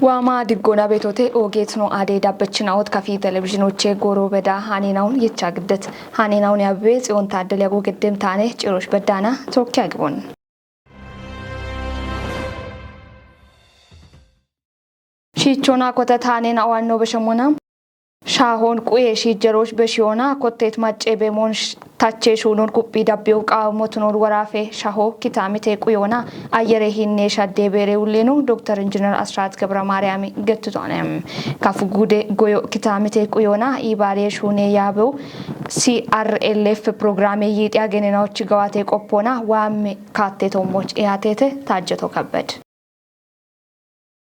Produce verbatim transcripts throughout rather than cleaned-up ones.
Waama diggoona beetote oogeetino aadee dabbechinaoot kafi televizhinoche gooro beda haaneenaun yicha giddet. Haaneenaun yaabbe Tsiyoon Taaddel yago geddem taane cirosh beddaana tookkiya gibon. Shiichoona kote taaneenaowanno beshemona. Shaahon quye shiijjerooch beshiyoona kotteet macce beemoon sh-, tache shuunon quphi dabbiyo qaamotunon woraafe shaho kitaamite quyoona ayyere hinne shadde beere wulleeno Doktor Injiiner Asraat Gebra Maariyaami gettitoone. Kaf guude goyo kitaamite quyoona iibaariye shuune yaabewu C R L F pirogiraame yiixiya genenaochi gawaate qoppoona waamme kaatte tommoch iyaatete Taajjeto Kebbed.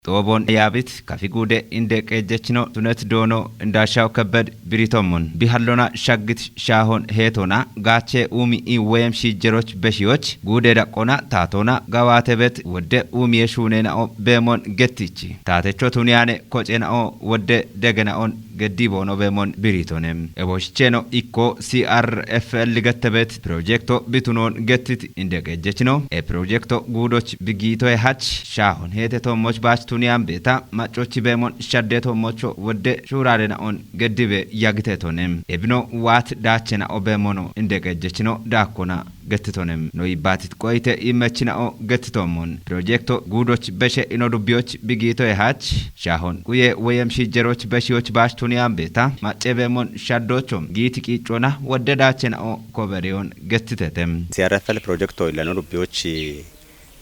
Xoobon yaabit kafi guude inde qeejjechino tunet doono Indaashaw Kebbed biriitommon. Bihallona shaggit shaahon heetona gaache uumi in woyem shiijjeroch beshiyoch guude daqqona taatona gawaatebet wodde uumiye shuuneena'o beemon gettichi. Taatecho tuniyaane kocena'o wodde degena'on geddi boono beemon biriitone. Eboshicheno ikko C R F L gettebet pirojekto bitunoon gettit inde qeejjechino. E pirojekto guudoch bigiitoye hach shaahon heete toommoch baach tuniyaan beeta maccochi beemon shadde toommocho wodde shuuraadena'on geddibe yagitetonem. Ebino waat daachena'o beemono inde qeejjechino daakkona gettitonem. No ibbaatit qoyite immechina'o gettitoommon. Pirojekto guudoch beshe ino dubbiyoch bigiitoye hach shaahon quye woyem shiijjeroch beshiyoch baach tuniyaan beeta macce beemon shaddochom giiti qiiccona wodde daachena'o koberiyoon gettitete. C R F L pirojekto illano dubbiyoch,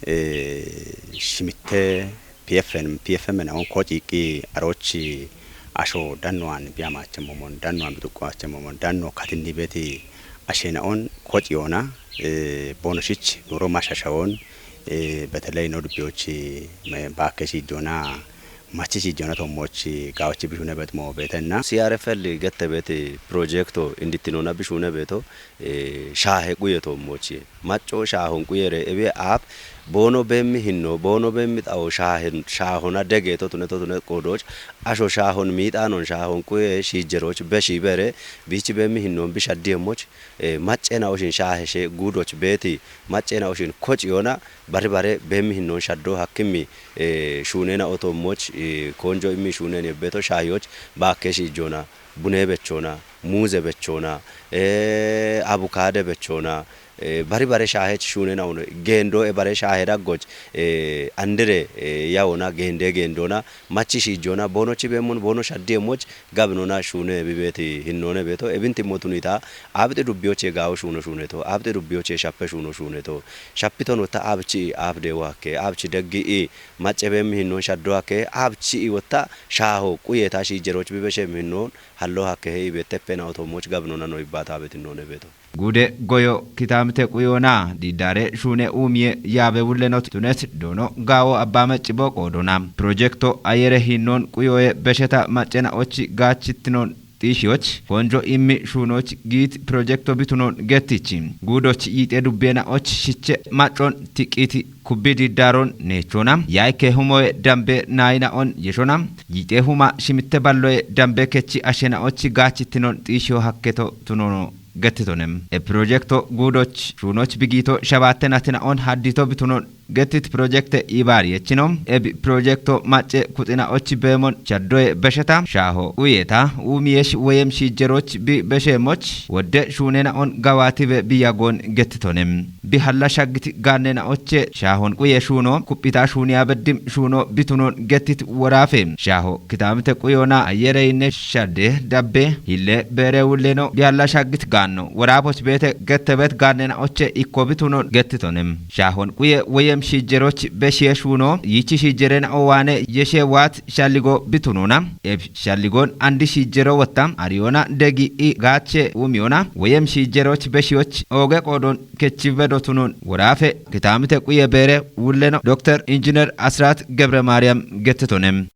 eh, shimitte P F N, P F M na'on ko ciiqqi arochi asho dannuwan biyamaachemmomon, dannuwan bituqqaachemmomon, danno katinni beti ashena'on ko ciyoona, eh, boonoshich nuuro mashashawon, eh, beteley no dubbiyochi me-, baakke shiijjoona, machi shiijjoona toommochi gaawachi bishune betmo beetenna. C R F L gette beeti pirojekto indittinona bishune beeto, eh, shaahe quye toommochi. Macco shaahon quyere ebi aab boono beemmi hinno, boono beemmi xawo shaahen, shaahona dege totune, totune qoodoch, asho shaahon miixaanon shaahon quye shiijjeroch beshi bere, biichi beemmi hinnon bishaddi emmoch, eh, maccena oshin shaahe she guudoch beeti, maccena oshin koc yona, bari bare beemmi hinnon shaddo hakkimmi, eh, shuunena otommoch, eh, konjo immi shuunen yebbeto shaahiyoch baakke shiijjona, bune bechona, muuze bechona, eh, abukaade bechona, eh, bari bare shaahech shuunena uno, geendo e bare shaahe daggoch, eh, andere, eh, yawona geende geendona, machi shiijjona, boonochi beemmon, boono shaddi emmoch, gabinona shuune bibeeti hinnoone beeto, ebinti motunita, abixi dubbiyoche gaawo shuuno shuuneto, abixi dubbiyoche shappe shuuno shuuneto, shappiton wotta abchi aaf deewo hakke, abchi deggi i, macce beemmi hinnon shaddo hakke, abchi i wotta shaaho quyeta shiijjeroch bibeshe hinnon hallo hakke he i beetteppena otommoch gabinona no ibbaata betinnoone beeto. Guude goyo kitaamite quyoona diiddaare shuune uumiye yaabe wulleno tunet doono gaawo abbaame cibo qoodona. Pirojekto ayere hinnon quyoye besheta maccena ochi gaachittinon xiishiyoch konjo immi shuunoch giit pirojekto bitunon gettichi. Guudoch yiixe dubbena och shiche maccon tiqqiti kubbi diiddaaron neechona. Yayke humoye dambe naayina on yeshona. Yiixe huma shimitte balloye dambe kechi ashena och gaachittinon xiishiyo hakketo tunono. Gettitonem. E pirojekto guudoch shuunoch bigiito shabaatte natina on haddito bitunon gettit pirojekte ibaar yechino. Ebi pirojekto macce kuxina och beemon shaddoye besheta, shaaho uyeta, uumiyesh woyem shiijjeroch bi besheemoch, wodde shuunena on gawaatibe biyagoon gettitonem. Bi halla shaggit gaannena oche shaahon quye shuuno, kuphita shuuniya beddim shuuno bitunon gettit woraafe. Shaaho kitaamite quyoona ayereyinne shadde dabbe hille beere wulleno bi halla shaggit gaanno. Woraafoch beete gettebet gaannena oche ikko bitunon gettitonem. Shaahon quye woyem shiijjeroch beshiye shuuno, yichi shiijjerena owaane yeshe waat shalligo bitunona. Eb shalligon andi shiijjero wotta, ariyona degi i gaache uumiyona, woyem shiijjeroch beshiyoch ooge qoodon kechibedotunon woraafe kitaamite quye beere wulleno Doktor Injiiner Asraat Gebre Maariyaam gettitonem.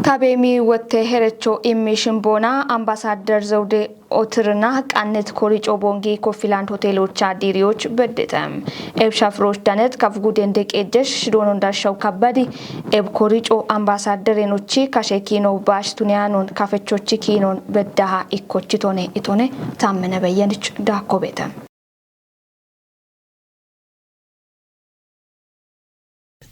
Tabeemi wotte herecho immi shimboona Ambasaaddar Zawude Otirna qannet korico boongi Kofiland hoteelocha diiriyoch beddete. Eb shafirooch danet kaf gudende qeejjesh shidoon Indaashaw Kabbadi eb korico ambaasaadderenochi kashe kiino baash tuniyaanon kafechochi kiinon beddaha ikkochi tone itone Taammene Beyyenich daakko beete.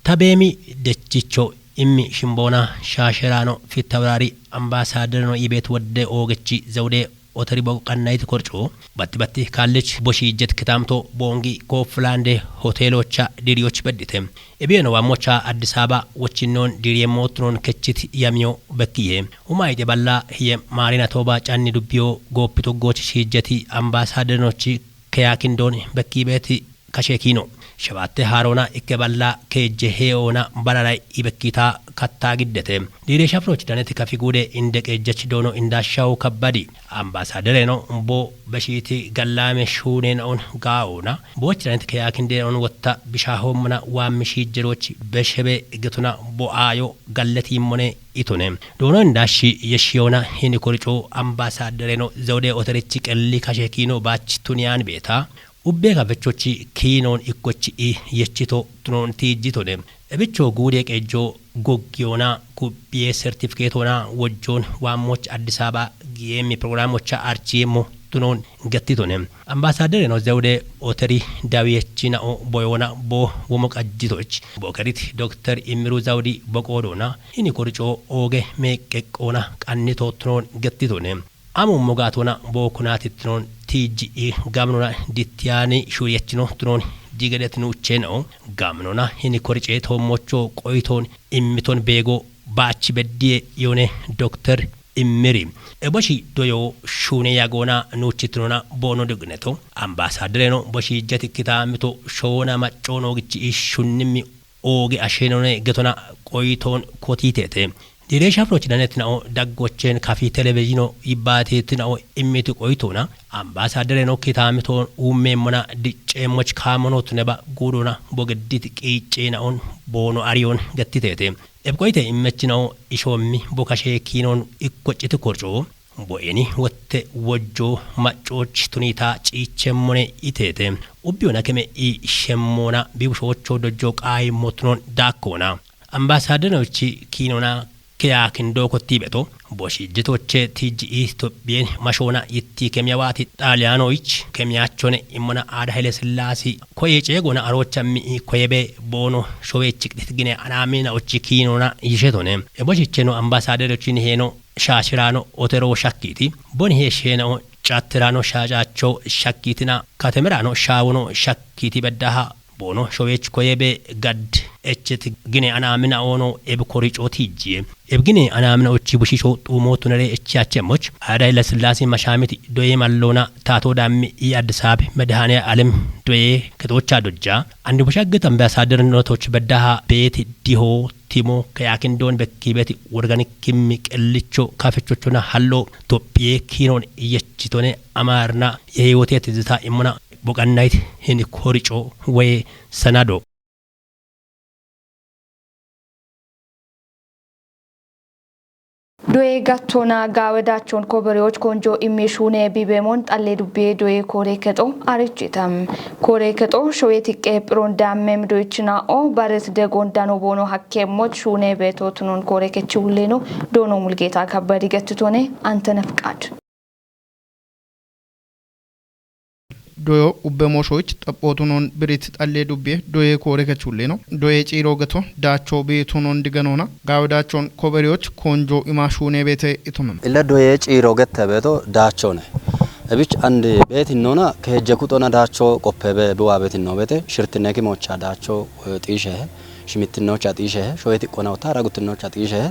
Tabeemi Dechicho immi Shimboona Shaasheraano Fittawiraari Ambaasaadereno Ibeet Wodde Oogechi Zawudee Oteri Boqannayiti Korco Batti Batti Kaallich Boshiijjet Kitaamto Boongi Kooffilaande Hoteeloocha Diriyoch Beddite. Ebiyono Waammocha Addis Ababa Wochinoon Diriyemootinoon Kechit Yamiyo Bekkiye Umayite Balla Hiye Maarina Tooba Canni Dubbiyo Gooppito Goochi Shiijjeti Ambaasaaderenochi Keyaakindoon Bekkiibeeti Kasheekino Shabaatte Haaroona Ikke Balla Keejje Heeoona Balalay Ibekkiita Kattaa Giddete Diireeshafiroochi Daneti Kafi Guude Inde Qeejjech Doono Indaashawu Kabbadi Ambaasaadereno Bo Beshiiti Gallaame Shuunenaoon Gaaoona Boochi Daneti Keyaakindenaoon Wotta Bishaahommona Waammi Shiijjeroochi Beshebe Getuna Bo Aayo Galletiimmone Itone Doono Indaashshi Yeshiyona Hini Korico Ambaasaadereno Zawudee Oterichi Qelli Kasheekino Baachi Tuniyaan Beeta Ubbee kafechochi kiinoon ikkochi i yechito tunoon tiijjitone. Ebicho guudee qeejjoo goggiyoona kubbiyee sertifikeetoona wojjoon waammoch Addis Ababa giyeemmi pirogiraamocha archiyeemmo tunoon gattitone. Ambaasaadereno Zewde Oteri Dawiyechinao boyoona boo womo qajjitoch. Bookerit Dokter Immiru Zawudi boqoodoona hini koricoo ooge meeqqeqqoona qannito tunoon gattitone. Amummo gaatona bookunaatittinoon tiijji'i gamnona dittiyaani shuriyachino tunoon digedetinuu cheenao gamnona hini koricee toommochoo qoyitoon immiton beego baachi beddiye yone dokter immiri eboshi doyoo shuune yagoona nuuchitinona boono digneto ambaasaaddereno boshiijjati kitaamito shoona maccoonoogichi ishshunnimmi ooge asheenone getona qoyitoon kotiiteete. Direesha firochi danetinao daggocheen kafi televizhino yibbaatitinao immiti qoyitoona ambaasaaddereno kitaamitoon uummeemmona dicceemmoch kaamonoottuneba guudona bogedditi qiiccenaoon boono ariyoon gattiteete. Ebqoyite immechinao ishoommi bokashee kiinoon ikkocciti korcoo Bo'eni wotte wojjo maccoochi tunita ciichemmone iteete. Ubbiyona keme i shemmoona bibushoocho dojjo qaayimmotunon daakkoona. Ambaasaadenochi kiinona keya kindoo kottiibeto boshijjitoche tijji Itophiyen mashoona yitti kemiyawaati Xaaliyaanoich kemiyaachone immona aada hele sillaasi koye ceegona aroocha mi'i koyebe boono showechi qidhit gine anaamina ochi kiinona yishetone. Eboshicheno ambaasaadenochi niheeno shaashiraano oteroo shakkiiti. Boni heeshsheenao caattirano shaacaachoo shakkiitina katemiraano shaawono shakkiiti beddaha boono showeech koyebe gad echeti gine anaaminaoono ebi koricoo tiijjiye. Ebi gine anaaminaochi bushisho xuumootunere echiyaachemmoch aada ila sillaasi mashaamiti doye malloona taatoo daammi i Addisaabi Medhaaniya Alem doye ketoocha dojja andi bushaggit ambaasaadernootoch beddaha beeti dihoo timo kayaakindoon bekkiibeti worganikimmi qellicho kafechochona hallo Tophiyee kiinoon yechitone amaarna yehiwote tizita immona boqannayit hini korico woye sanado. Doye gattona gaawedaachon kobereyoch konjo immi shuune bibeemon xalle dubbiye doye koore kexo arichitam. Koore kexo showe tiqqe phiron daammem doyichina'o baret degon dano boono hakkeemmoch shuune beeto tunon koore kechi wulleno doono Mulgeeta Kabbadi gettitone. Antene Fqaad. Doyo ubbe mooshoyich xaphootunon birit xallee dubbiye doye koore kechulleno doye ciiroo geto daachoo beetunon diganoona gaawedaachon kobereyoch konjo ima shuune beete itumem. Illa doye ciiroo gette beeto daachone. Ebich and beetinnoona keejje kuxona daachoo qoppebe biwaa beetinno beete shirtinne kimocha daachoo eh, xiishehe shimittinnocha xiishehe shoye tiqqona uta ara guttinnocha xiishehe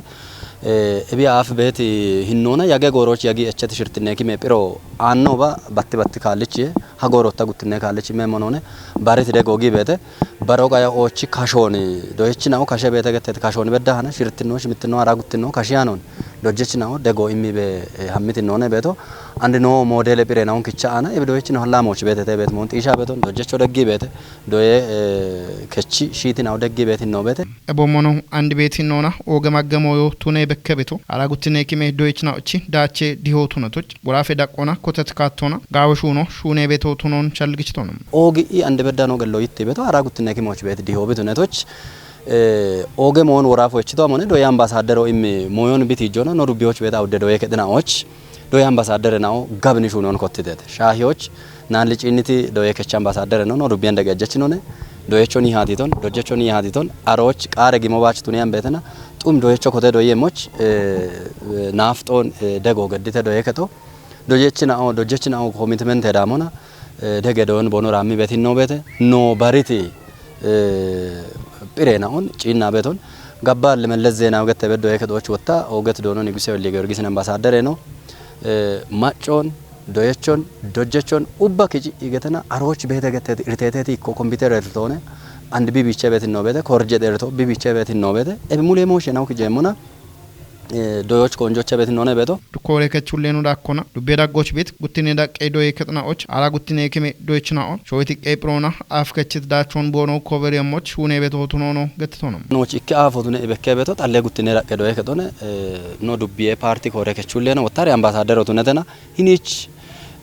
Eh, ebi aaf beeti hinnoona yage gooroch yagi echeti shirtinne kime phiro aannoba batti batti kaallichi ha goorotta guttinne kaallichi meemmonoone bariti dego gi beete baro qaya oochi kashooni doyechinao kashe beete getteti kashooni bedda hana shirtinno shimittinno ara guttinno kashiyaanoon dojjechinao dego immi be eh, hammitinnoone beeto andi noo moodele phirenaon kicha aana ebi doyechino hallaamochi beete te beet moon xiisha beeton dojjecho deggi beete doye eh, kechi shiitinawo deggi beetinno beete. Ebomono andi beetinnoona ooge magge mooyo tune bekke beto ara guttine kime doyichina'ochi daache dihootunatoch woraafe daqqoona kotet kaattoona gaawe shuuno shuune beeto tunoon shalgichitono. Oogi i ande beddano gello yitti beto ara guttine kimoch beet dihoobitunetoch eh, ooge moon woraafu echito amone doye ambaasaadero immi mooyon biti ijjona no dubbiyoch beet awudde doye kedhina'och doye ambaasaadere na'o gabni shuunon kottitete shaahiyoch naan liciinniti doye kecha ambaasaadere no no dubbiyen dege ejjechinone Doyecho ni hatiton, dojecho ni hatiton, aroch qare gimo bach tuniyan betena, xum doyecho kote doye moch, eh, nafton, eh, dego gedite doye keto, dojechina o, dojechina o commitment edamona, eh, dege doyon bono rami betin no bete, no bariti, eh, pire na on, chinna beton, gabba le Melles Zenawi gette beddo yeke doch wotta, oget dono Niguse Welde Giorgis ambassador no, eh, machon, doyechon, dojjechon, ubba kici igetena, aroch bete gete irteteti ikko computer ertone, and bi biche betin no bete, korje derto, bi biche betin no bete, ebi mule mo shenau kijemona, eh, doyoch konjoche betin none beto. Kore kechulenu dakkona, dubbe daggoch bit, guttine dakke doye ketna och, ara guttine kime doyechna och, shoyti qeprona, af kechit dachon bono cover yemoch, une beto tunono, gettono. Noch ikke afotune ebekke beto, talle guttine dakke doye ketone, eh, no dubbiye parti kore kechulenu, wottare ambassador otunetena, Hinich,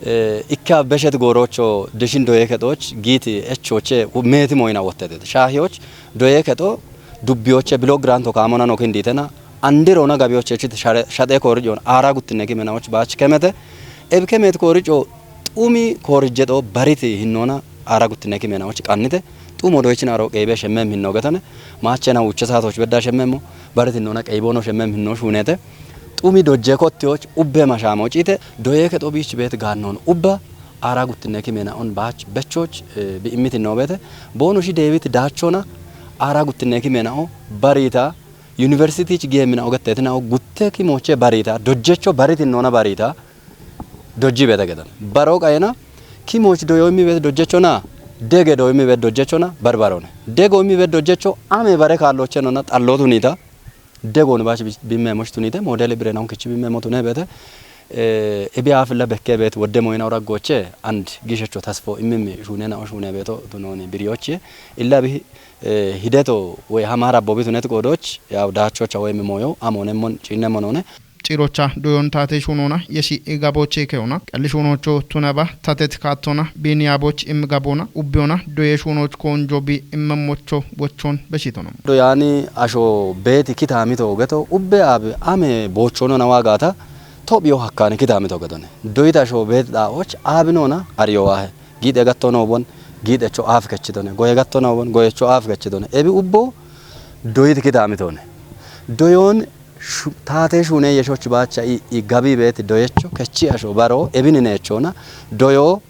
eh, ikka beshet gorocho deshin doye kedoch giti echoche meti moyna wottete. Shahiyoch doye kedo dubbiyoche bilo granto kamona no kinditena. Andirona gabiyoche chit share, shade korijon ara guttine kimenaoch bach kemete. Eb kemet korijo xumi korijedo bariti hinnona ara guttine kimenaoch qannite. Xumo doychin aro qeybe shemmem hinno getone. Machena uche satoch bedda shemmemo. Bariti hinnona qeybono shemmem hinno shunete. Xumi dojje kottiyoch ubbe mashamo cite, doye kedo bich bet gannon ubba, ara guttine kimena on bach bechoch, eh, bi immiti nobete, bono shi David dachona, ara guttine kimena o barita, university ci gemina ogettetina o gutte kimoche barita, dojjecho bariti nona barita, dojji bete gedan. Baro qayena, kimoch doyo immi bet dojjechona, dege do immi bet dojjechona, barbarone. Dego immi bet dojjecho, ame bare kalloche nona, xallotunita, Degon bash bi-, bimme mosh tunite, modeli bire naun kichi bimme mo tune bete. Eh, ebi afilla bekke bet wodde moyna ora goche, and gishecho tasfo immimi shune na shune beto tunoni biriyoche. Illa bi, eh, hideto we hamara bobi tunet godoch, yaw dachocha we moyo, amone mon, chinne monone. Cirocha doyon tate shunona, yeshi egaboche keona, qalli shunocho tunaba, tatet katona, bini aboch im gabona, ubbiona, doye shunoch konjo bi im mocho bochon beshitono. Do yani asho beti kitamito geto, ubbe abi ame bochono na wagata, topyo hakkani kitamito getone. Doyita asho beti da och, abinona, ariyo wahe. Gide gattono bon, gide cho af kechitone. Goye gattono bon, goye cho af kechitone. Ebi ubbo, doyiti kitamitone. Doyon shu-, tate shune yeshoch bacha i, i gabi beti doyecho, kechi asho baro, ebini nechona, doyo,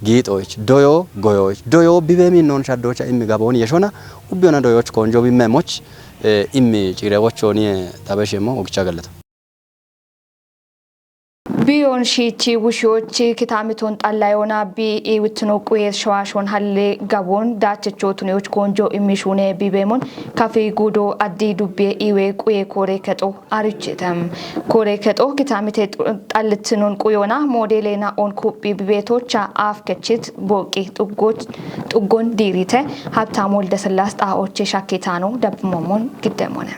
giixoyich, doyo, goyoyich, doyo, bibe mi non shaddocha immi gabon yeshona, ubbiona doyoch konjo bimme moch, eh, immi cire wochoni, eh, tabeshemo, ogicha gallata. Biyon shiichi wushiyochi kitamiton xallayona bi iwitino quye shawashon halle gabon dachecho tuniyoch konjo immi shune bibemon kafi gudo addi dubbe iwe quye kore keto arichetem. Kore keto kitamite xu-, xallitinon quyona modele na on kuphi bibetocha af kechit boqi xuggoch-, xuggon dirite Habtam Wolde Sillas xaoche shaketano dabbumomon giddemone.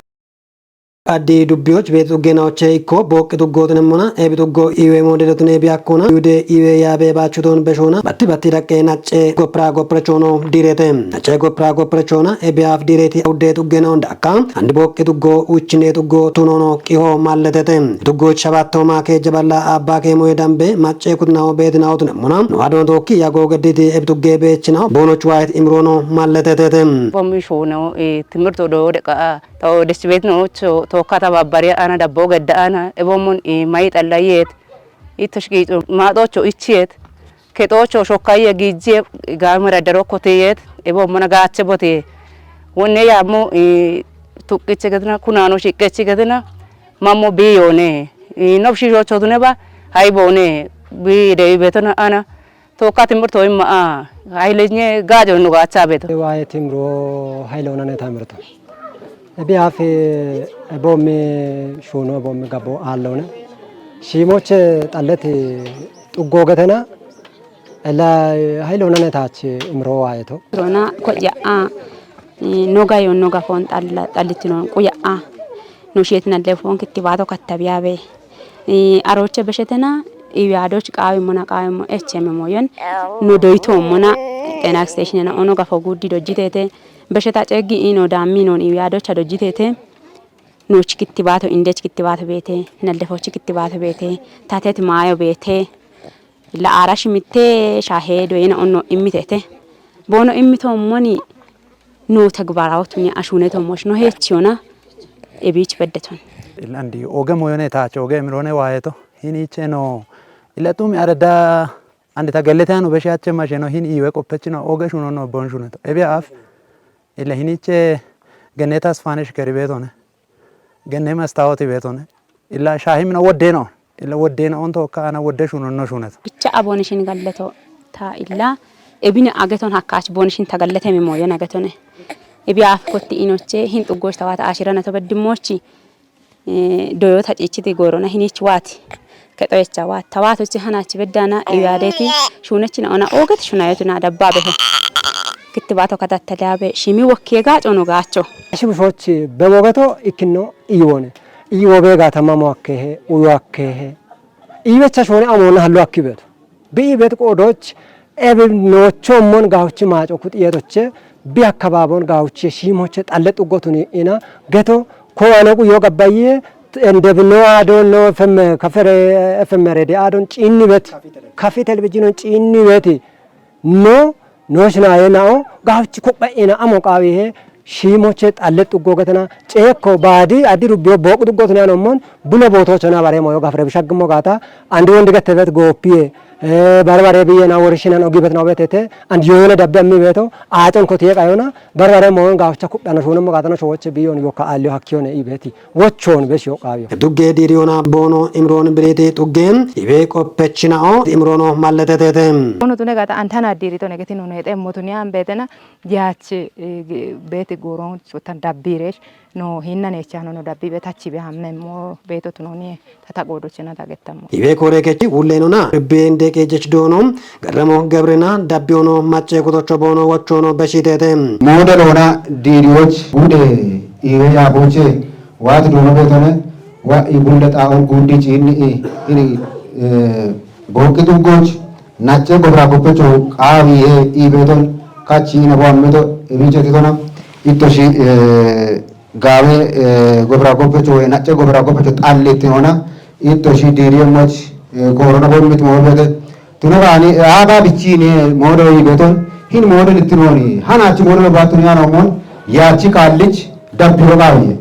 Addi dubbiyoch bet xuggenaoche ikko boqi xuggotinemmona ebi xuggo iwe modele tune bi akkona yude iwe yabe bachuton beshona batti batti daqqe nacce gopra goprechono direte. Nacce gopra goprechoona ebi af direti udde xuggenaon dakka. Andi boqqi xuggo uchine xuggo tunono qiho malletete. Xuggo shabatto make jaballa abba ke moye dambe macce kutnawo beetinawo tunemmona. No adon tokki yago gedditi ebi xugge beechinawo bonoch wayit imrono malletete. Bommi shuuno, eh, timirto do deqa, to desibetno cho, to kata babbare ana dabbo gedda ana, e bommon, eh, mayi xallayet, i tashqiixo maaxoocho ichiyeet, kexoocho shokkaye giijjiye gaamera daro koteyeet, ebo mana gaache bote. Wonne yaammo, eh, tuqqiche getina, kunaano shiqqechi getina, mammo biyoone, eh, nobshishocho tuneba, hayboone, bi dewi betona ana, tokka timirto imma a, haylenye gaajo no gaacha beto. Waaye timro haylonane tamirto. Ebi afi ebo mi shuno ebo mi gabo allone. Shimoche xalleti xuggo getena ela haylo nane tachi imro wayeto. Rona koya a, eh, noga yo noga fon xalla xallitino quya a. No shet na lefon kittibato kattabiyabe. Eh, aroche beshetena iwiadoch qawi mona qawi mo H M moyon. No doito mona xena station na ono gafo guddi dojitete. Besheta ceggi ino dammi non iwiadocha dojitete. Noch kittibato, indech kittibato beete, nallefochi kittibato beete, tatet maayo beete, la ara shimitte shahe doyena onno immitete. Bono immito moni No tegbarawotunya ashuneto moshno hechiyona ebichi beddeton. Ilandi oge moyone tacho oge mirone wayeto. Hiniche no ilatum arada andi tagelete anu beshache masheno hin iwe kopechino oge shuno no bon shuneto. Ebi af ila hiniche genetas fanish keribetone. Genne mastawoti betone. Illa shahimna woddeno. Illa woddeno onto ka ana wodde shuno no shuneto. Bicha abonishin galleto ta illa ebine ageton hakkaach bonishin tagalletemi moyo nagetone. Ebi af kotti inoche hin xuggoch tawata ashirana to beddimochi. Eh, doyo tacichiti gorona hinich wati. Kexoyecha wat. Tawatochi hanachi beddana iwadeti shunechina ona oget shunayotuna dabbabeho. Kittibato kadattaliyabe shimi wokkiye gaacono gaacho. Ashi bushochi bemogeto ikkino iwone. Iwo bega tamamo akkehe, uyo akkehe. Iwecha shone amona hallo akkibeto. Bi ibet qodoch ebi nocho mon gauchi maco kutiyetoche bi akkababon gauchi shimoche xalle xuggotuni ina geto ko ane quyo gabbaye endebno adon no fm kafere fm redi adon cinni bet kafi televizhinon cinni beti no noshinaye nao gauchi kubba'ina amo qawihe shimoche xalle xuggo getena ceekko baadi addi dubbiyo booqu duggotuni anommon bulo bootochona bare moyo gafire bishaggimmo gaata andi wondi gettebet gooppiye, eh, barbare biyena worishinan ogibet nobetete andi yoyone dabbe ammi beeto aaxon kotiye qayona barbare moyon gaaficha kubbano shuunemmo gaatano showoche biyon yokka aalliyo hakkiyone ibeti wochon besiyo qaawiyo. Dugge diiriyona boono imroon biriiti xugge ibe qoppechinao imroono malletetete. Ono tune gaata antana diirito negetino neexeemmo tuni ambeetena Yaach, eh, ge-, beeti gooroon tan dabbiireesh no hinna neechaano no dabbiibe tachi be hammemmo beeto tunooni tata goodochena tagettammo. Ibe koore kechi wulleenona beende qeejech doono garramo gabrina dabbiyoono macce kutocho boono wochoono beshiteete. Mooda loona diiriyoch guude iwe yaaboche waati doono beetone wa i gunda xaa'on guundi ciinni i ini, eh, Booqqi xuggoch nacce gobira goppecho qaawiye iibeton kachi nabo ammeto ebiche titona ittoshi, eh, gaawe, eh, gobira goppecho we nacce gobira goppecho xallitinona ittoshi diiriyemmoch, eh, koorona bommit moobete. Tuno gaani, eh, aaba bichine moodo iibeton hin moodo littinoni hanachi moodo baatuni anomon yaachi kaallich dabbiro qaawiye.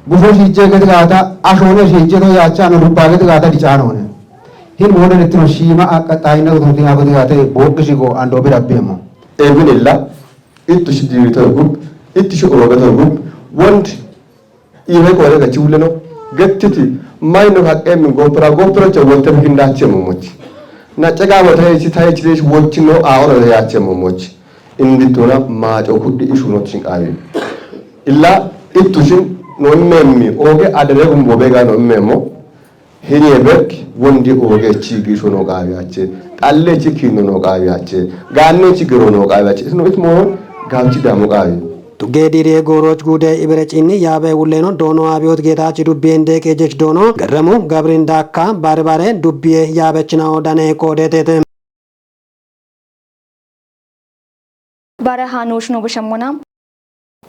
Busho shiiche geti gaata, ashone shiiche to yaacha ano dubba geti gaata dicaanone. Hin moode lettino shiima aqqa xaayinna utuutina godi gaate booqqi shigo ando bira beemo. Ebinilla, ittu shi diirito gub, ittu shi oogato gub, wond iihe qoore gachi wulleno, gettiti, mayno haqqe min goopira, goopiro che wolte hindache momoch. Na cega wota yechi tayechi desh wochino aoro yache momoch. Indi tuna maaco kuddi ishunot shin qaawi. Illa ittu shin no immemmi, ooge adere gumbo bega no immemmo. Hiniye berk wondi ooge chigi shono gaawiyache, xalle chi kinno no gaawiyache, gaanne chi gero no gaawiyache, isno itmo gaawchi damo gaawi. Tugge diiriye gooroch guude ibere ciinni yaabe wulleno doono Abiyoot Geetaachi dubbi ende qeejech doono Garramu Gabrin Daakka bare bare dubbiye yaabechinawo dane qoodetete. Bare hanush no bashemmona.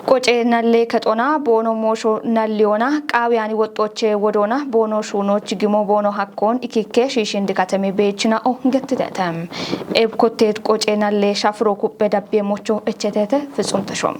Qoce nalle kexona boono moosho nalliyona qaawiyani woxxoche wodona boono shuunoch gimo boono hakkoon ikikke shiishindi katemi beechina o gettitete. Eb kotteet qoce nalle shafiro kuppe dabbe mocho echetete Fitsum Tashom.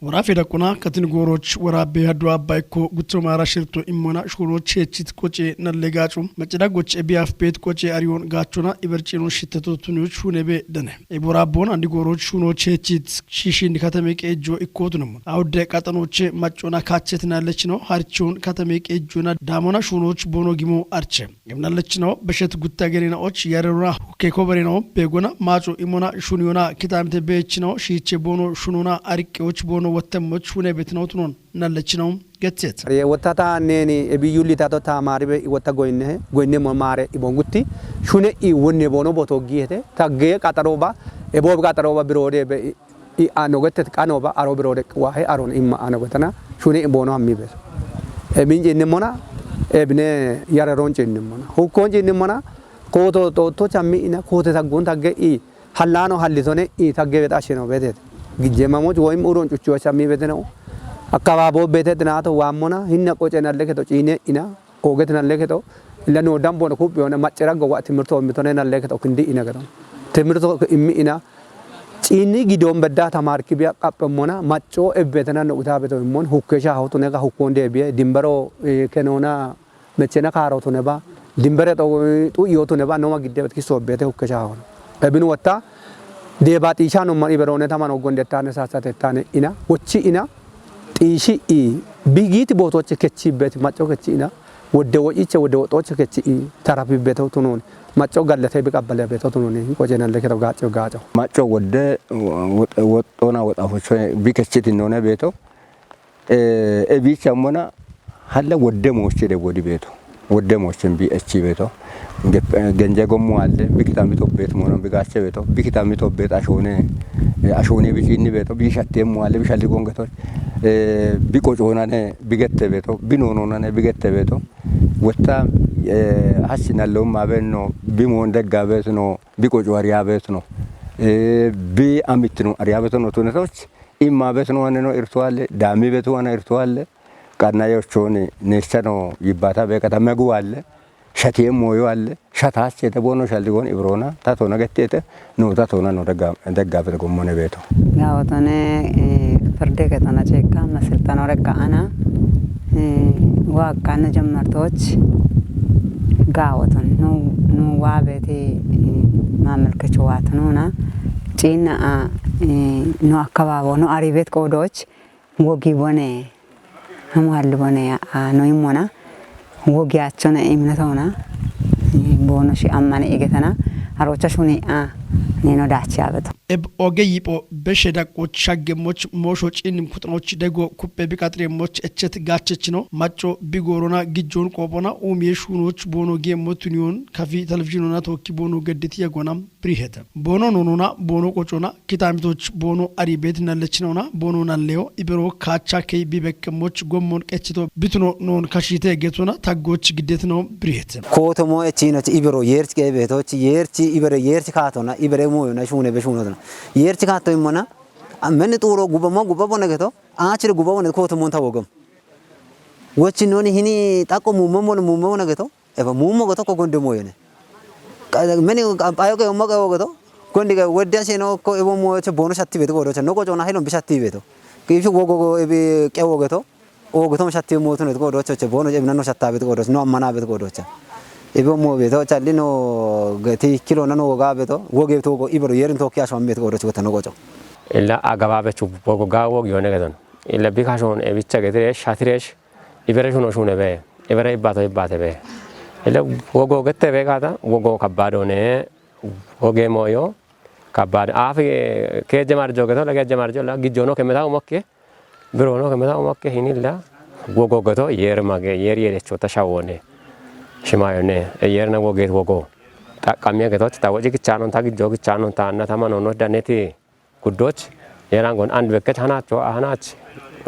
Wora fedaquna katin gooroch wora be haddu abba ikko gutto maara shirto immona shuunoch heechit qoce nalle gaacu. Macida goch ebi af beet qoce ariyoon gaachona ibercino shitteto tunioch hunebe dane. Ebora bon andi gooroch shuno chechit shishin katame qeejjo ikkotunamon. Awde qaxanoche maccona kachet nalechino harchon katame qeejjona damona shunoch bono gimo arche. Gimnalechino beshet gutta gerina och yarerona hukke koberino begona maco imona shuniona kitamte beechino shiche bono shunona ariqqe och bono wottemoch hune betino tunon. Nallechino gettet. Ye wottata neni ebi yulli tato tamari be wotta goyne goyne mo mare ibongutti shune i wonne bono boto gihete tagge qaxaroba ebo qaxaroba birode be i ano gettet qanoba aro birode wahe aron imma ano getana shune i bono ammi be. Ebin jinne mona ebne yararon jinne mona hukkon jinne mona koto to to chammi ina kote taggon tagge i Hallano hallisone i tagge bexashino betet. Gijjemamoch woyim uron cuchuwa shammi betene. Akkababo betet nato wammona hinna qoce nalle keto ciine ina oget nalle keto illa no dambon kubbiyona maccera gowa timirto mitone nalle keto kindi ina keto. Timirto immi ina Inni gidoon beddaa tamaarki biya' qaphemmona, maccoo ebbeetena no utaa beto immon, hukkesha hotune ga hukkoon deebiye, dimbero, eh, kenoona mechena kaarootune ba, dimbere xo-, xu'yootune ba, noma gidde bet kisso ebbeete hukkesha hon. Ebin wotta, deeba xiisha no man iberoone taman oggon dettaane saasate taane ina, wochi ina, xiishi i, bigiti bootoche kechi bet, maccoo kechi ina, wodde wo'iche, wodde woxoche kechi i, tarafi beto tunoni. Maccoo gallate bi qabbale beto tunoni, qocenalle keto gaaco gaaco. Macco wodde wo-, wo-, woxxona woxafocho bi kechiti none beto. Eh, e bicha mona halla wodde mochire wodi beto. Wodde mochen bi echi beto. Ge-, eh, genje gommo alle, bi kitami to bet mono bi gache beto. Bi kitami to bet ashone, eh, ashone bi chini beto. Bi shatte mo alle, bi shalli gongeto. Eh, bi qoconane bi gette beto. Bi nononane bi gette beto. Wotta, eh, hassi nallo ma benno, bi mon degga betno, bi qoco ariya betno. Eh, bi amitno ariya betno tunetoch. Imma betno aneno irtualle, dami betu ana irtualle. Qanna yochoni, nechano yibbata be kata megu alle. Shatiye moyo alle. Shatache te bono shalli gon ibrona. Tatona gettete. No, tatona no degga, degga fete gommone beto. Gaawotone, eh, firde ketona cekka, masiltano regga ana, eh, waaggaanna jammartooch gaawoton. Nu, nu waabeti, eh, maamilkecho waatanona. Ciinna a, eh, nu akkabaabo, nu ariibet qoodooch, wogi bone, hamu halli bone, a, nu immona, wogi achona, imnatona, eh, boono shi ammane igetana, haroocha shuni a, neno daachi abeto. Eb oge yipho beshe daqqoch shaggemmoch moosho ciinnim kuxanoch dego kuppe bi qaxiremmoch echet gaachechino macco bi goorona gijjoon qoophona uumiye shuunoch boono geemmo tuniyoon kafi televizhiinona tookki boono gedditi yegona birihete. Boono noonona boono qocona kitaamitoch boono ariibeet nallechinona boono nalleyo ibero kaacha key bi bekkemmoch gommon qechito bituno noon kashiite getona taggoch giddetino birihete. Kootomo echinoch ibero yeerch qeebeetoch yeerch ibere yeerch kaatona ibere mooyona shuune be shuunotona. Yeerch kaatto immona, a, meni xuuro gubamo gubabone geto, aachire gubabone kootomon ta wogom. Wochi noni hini xaqqo muummo mon-, muummo na geto, eba muummo geto ko gonde moyone. Ka-, meni ka-, payo ke umma ke wogeto, gondi ke wedde aseno ko ebo mo che boono shatti beto godo cha, no ko cona hilon bi shatti beto. Ke ifi wogo go ebi ke wogeto, wogeto shatti mo tune godo cha, che boono ebi nano shatta beto godo, no ammana beto godo cha. Ebo mo beto, challi no ge ti kilo nano woga beto, woge to go ibero yerin to kya shon beto godo cha, no ko cho. Illa agababe chu wogo ga wogi one geton. Illa bi kashon ebicha getire, shatiresh, ibere shuno shune be, ibere ibbato ibbate be. Ila wogo gette be gata, wogo kabbado ne, woge moyo, kabbado. Afi, eh, keje marjo geto, la keje marjo, la gijono kemeta umokke, birono kemeta umokke, hinilla, wogo geto, yer mage, yer yer chota shawone. Shimayone, e yer na woge wogo. Ta kamye geto, ta woji kichano, ta gijo kichano, ta anna, ta manono, daneti. Guddoch, yeran gon and bekkech hanach, hanach,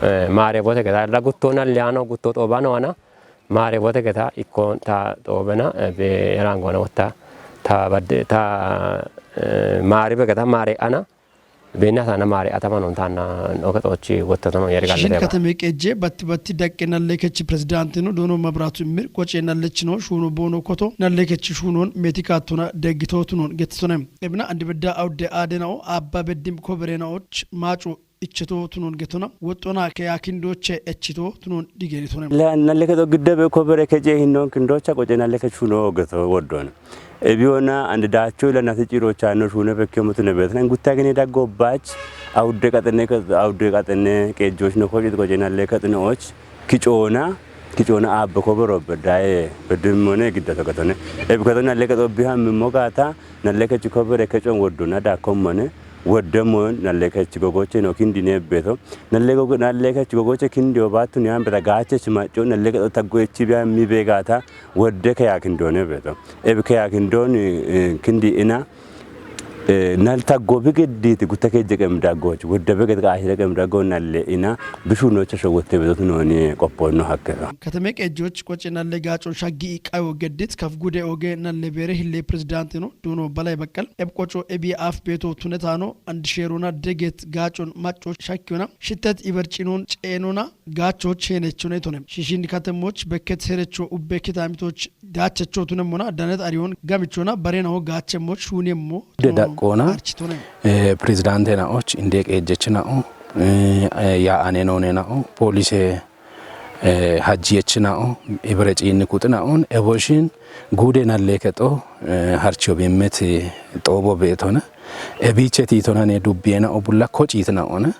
eh, maare bote geta, la gutto na liano, gutto xobano ana, maare bote geta, ikkon ta xobena, eh, be yeran gona wotta, ta badde, ta, eh, maare be geta, maare ana, be na sana maare atama non tanna, no ke xochi wotta tono yeri galle. Shishin katame qejje, batti batti daqqe nalle kechi presidentino, dono mabratu mir, qoce nalle chino, shuno bono koto, nalle kechi shunon, meti kattona, deggito tunon, getitone. Ebna andi bedda awudde aadena'o, abba beddim koberena'och, maaco ichcheto tunon getona, woxxona keya kindoche echchito tunon digenitone. La-, nalle keto gidde be kobere kece hinnon kindocha qoce nalle ke shuno geto woddon. Ebiyona andi daacho ila nati ciro chano shune bekke mutune betna gutta gene daggo bach, awudde qaxene ke, awudde qaxene qejjoch no kocit qoce nalle ketne och, kicoona, kicoona abbe kobero beddaye, beddim mone gidda to getone. Ebi ketone nalle keto biha mimmo gata, nalle kechi kobere kecon woddona dakkommone, woddemon nalle kechi gogoche no kindi nebbeto. Nalle gogo-, nalle kechi gogoche kindi obatun yan beta gache chi macco, nalle keto taggo echi biya mi begata, wodde keya kindone beto. Ebi keya kindoni, eh, kindi ina, eh, nal taggo bi gedditi gutta kejje qem daggoch, wodde be ged qaashire qem daggo nalle ina, bishu no chasho wotte beto tunoni qopponno hakkero. Katame qejjoch qoce nalle gaacon shaggi iqqayo geddit kaf gude oge nalle beere hille pirezidaantino duuno Balay Baqqal eb qoco ebi af beeto tunetaano andisheerona deget gaacon macco shakkiyona shittet ibercinon ceenona gaacho cheenechone tone. Shishin katemmoch bekket herecho ubbe kitaamitoch Daachechoo tunemmona danet ariyoon gamichoona barenaho gaachemmoch shuunemmo. De daqqoona. Architone. Eh, pirezidaante na'och, inde qeejjechi na'o, eh, eh, yaa'ane noone na'o, poolise, eh, hajjiyechi na'o, ibire ciinni kuxi na'on, eboshin guude nalle kexo, eh, harchiyo biimmet xoobo beetona. Ebiiche tiitona ne dubbiye na'o bulla kociiti na'ona.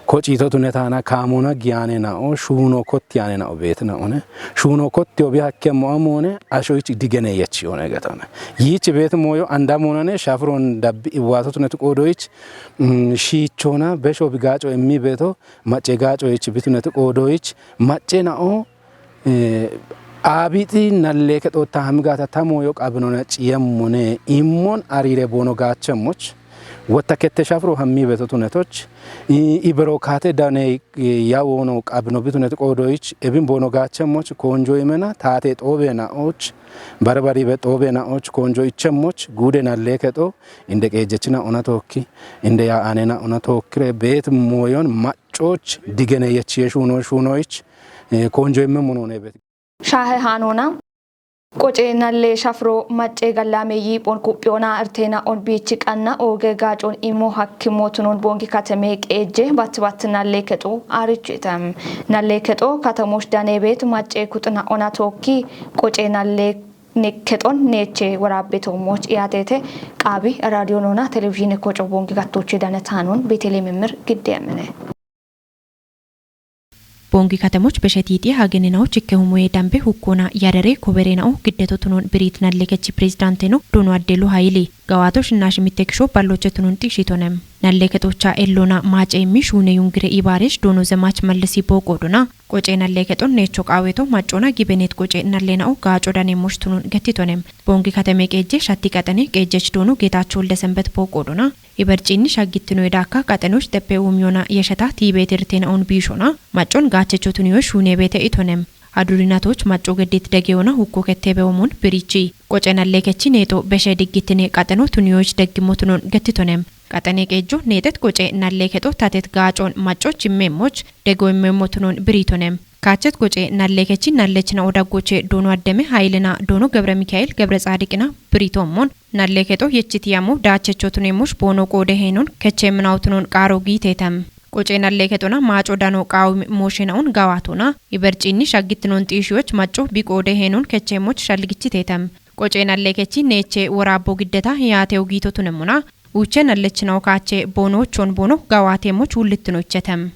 Kociito tune taana kaamona giyaane na'o, shuuno kotti yaane na'o beeti na'one. Shuuno kotti obi hakke mo'a moone, asho ich digene yechi one gatona. Yichi beeti mooyo anda moonane, shafiron dabbi iwaato tune tu qoodo ich, mm, shiichona, besho bi gaaco emmi beeto, macce gaaco ich bitune tu qoodo ich, macce na'o, eh, aabixi nalle kexo taami gaata ta mooyo qabinona ciyemmone, immon ariire boono gaachemmoch, wotta kette shafiro hammi beto tunetoch, i, ibero kaate dane, eh, ya woono qabino bitunet qoodoich, ebin boono gaachemmoch, koonjo imena, taate xoobe na'och, barbari be xoobe na'och, koonjo ichemmoch, guude nalle kexo, inde qeejjechina ona tookki, inde ya anena ona tookkire, beet mooyon maccoch digene yechiye shuuno, shuunoich, eh, koonjo imme monone beet. Shaahe haanona. Qoce nalle shafiro macce gallaame yiiphon kuphiyona irtena on biichi qanna ooge gaacon imo hakkimo tunon Boongi kateme qeejje batti batti nalle kexo aarichite. Nalle kexo katamoch dane beet macce kuxina ona tookki qoce nalle ne-, kexon neeche woraabbe toommoch iyaatete. Qaabi raadiyo noona televizhiine koco Boongi gattoche dane taanon Beetele Mimir gidde amine. Boongi katemoch beshe tiixiye hageninaoch ikke humoye dambe hukkona yadare koberenao giddeto tunon biriit nalle kechi pirezidaanteno doono Addelu Hayili. Gawaato shinnashi mitte kisho balloche tunon xiishitonem. Nalle kexocha ellona maace immi shuune yungire ibaarish doono Zemach Mallisi booqoodona. Qoce nalle kexon neecho qaaweto maccona gibenet qoce nalle nao gaaco danemoch tunon gettitonem. Boongi kateme qeejje shatti qaxene qeejjech doono Geetacho Wulde Senbet booqoodona. Iberciinni shaggittino edaakka qaxenoch xeppe uumiyona yesheta tiibeet irtena on biishona, maccon gaachecho tuniyoch shuune beete itonem. Adurinatoch macco geddit degeyona hukko kettebe omon birichi. Qoce nalle kechi neexo beshe diggittine qaxeno tuniyoch deggimo tunon gettitonem. Qaxene qeejjo neexet qoce nalle kexo tatet gaacon maccoch immeemmoch dego immeemmo tunon biriitonem. Kaachet qoce nalle kechi nallechina odaggoche doono Addeme Hayilena doono Gebre Mikael Gebre Tsaadiqina biriitoommon. Nalle kexo yechiti yamo daachecho tunemoch boono qoode heenon kecheminaw tunon qaaro giitetem. Qoce nalle kexona maaco dano qaawu mooshenaun gawaatona. Iberciinni shaggittinon xiishiyoch macco bi qoode heenon kechemoch shalgichitetem. Qoce nalle kechi neeche woraabbo giddeta yaatew giito tunemona. Uuche nallechinaw kaache boonochon boono gawaatemoch wullittino ichetem.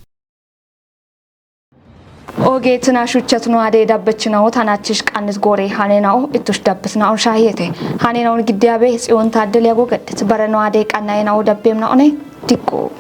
Ogeetina shuchatino ade dabbechinawo tanachish qannis goore hanenao ittush dabbisnaon shaahiyete. Hanenao giddiyabe Tsiyoon Taaddel yago gaddit bareno ade qannayenao dabbemnaone dikko.